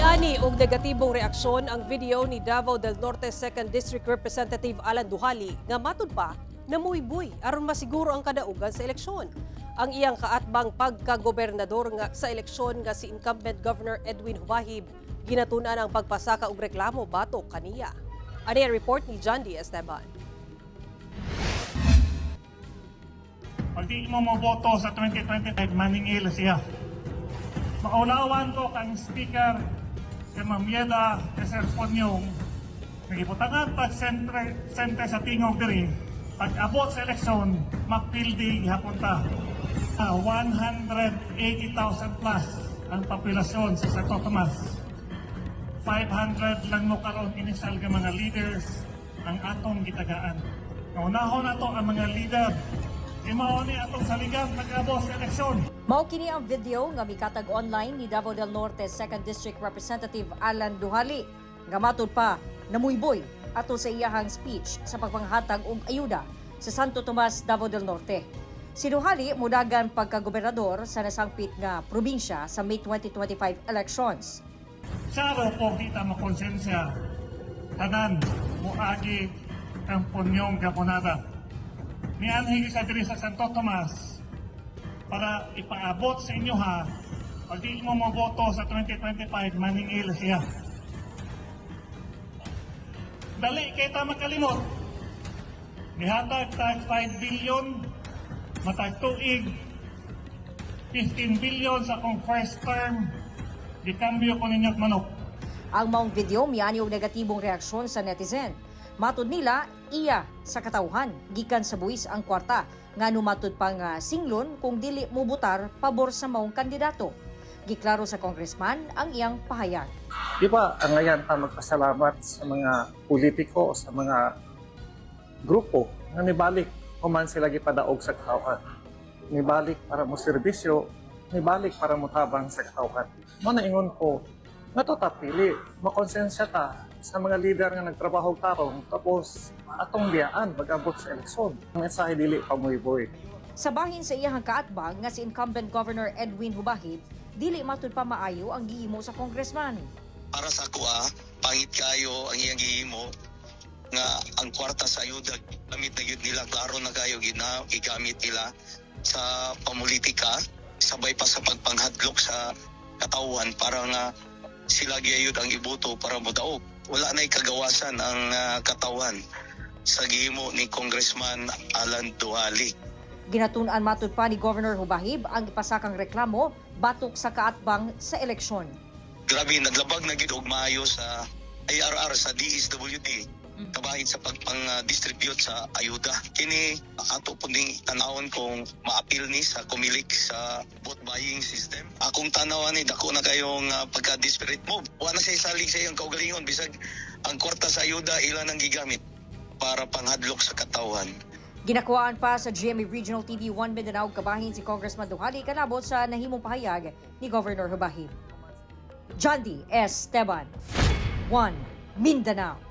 Miani og negatibong reaksyon ang video ni Davao del Norte 2nd District Representative Alan Dujali nga matud pa namuyboy aron masiguro ang kadaugan sa eleksyon. Ang iyang kaatbang pagkagobernador nga sa eleksyon nga si incumbent Governor Edwin Hubahib ginatun-an ang pagpasaka og reklamo batok kaniya. Ani ang report ni John D. Esteban. Pag di mo moboto sa 2025, maningil siya. Makaulawan ko kang speaker kay Ma'am Yeda, kay Sir Ponyong, nagibutangan pag center sa tingog diri, pag abot sa eleksyon, mapildi gihapon ta. 180,000 plus ang populasyon sa Santo Tomas. 500 lang mo karon initial nga mga leaders ang atong gitagaan. Kaunahon nato ang mga leader. Imao ni atong saligan pag-abot sa eleksyon. Mao kini ang video nga mikatag online ni Davao del Norte 2nd District Representative Alan Dujali nga matud pa namuyboy ato sa iyahang speech sa pagpanghatag og ayuda sa Santo Tomas, Davao del Norte. Si Dujali mudagan pagkagobernador sa nasangpit nga probinsya sa May 2025 elections. Saro po kita makonsensya, tanan moagi ang punyong gapunada. Nianhi sa diri sa Santo Tomas para ipaabot sa inyo ha, pag di mo moboto sa 2025, maningil siya. Dali kay ta makalimot. Nihatag tag 5 billion, matag tuig, 15 billion sa akong first term, gikambyo ko ninyo manok. Ang maong video miani og negatibong reaksyon sa netizen. Matud nila, iya sa katawhan gikan sa buwis ang kwarta nga matud pa nga singlon kung dili mobutar pabor sa maong kandidato. Giklaro sa congressman ang iyang pahayag. Di ba ang ngayon ta magpasalamat sa mga politiko o sa mga grupo nga nibalik human sila gipadaog sa katawhan. Nibalik para mo serbisyo, nibalik para mo tabang sa katawhan. Mo na ingon ko, nga to ta pili, makonsensya ta sa mga leader nga nagtrabaho tarong tapos atong biyaan pag-abot sa eleksyon. Ang mensahe dili pamuyboy. Sa bahin sa iyahang kaatbang nga si incumbent Governor Edwin Hubahib, dili matud pa maayo ang gihimo sa congressman. Para sa kuha, pangit kayo ang iyang gihimo nga ang kwarta sa ayuda gamit na gyud nila, klaro na kayo gina gigamit nila sa pamulitika sabay pa sa pagpanghadlok sa katawhan para nga sila gayud ang iboto para modaog. Wala na'y kagawasan ang katawhan sa gihimo ni Congressman Alan Dujali. Ginatun-an matud pa ni Governor Hubahib ang ipasakang reklamo batok sa kaatbang sa eleksyon. Grabe, naglabag na gid og maayo sa IRR sa DSWD kabahin sa pagpang-distribute sa ayuda. Kini ato po ding tanawon kung maapil ni sa Comelec sa vote buying system. Akong tanawan ni dako na kayong pagka-desperate move. Wa na siya isalig sa iyang kaugalingon bisag ang kwarta sa ayuda ilan ang gigamit para panghadlok sa katawhan. Ginakuhaan pa sa GMA Regional TV 1 Mindanao kabahin si Congressman Dujali kalabot sa nahimong pahayag ni Governor Hubahib. John D. Esteban, 1 Mindanao.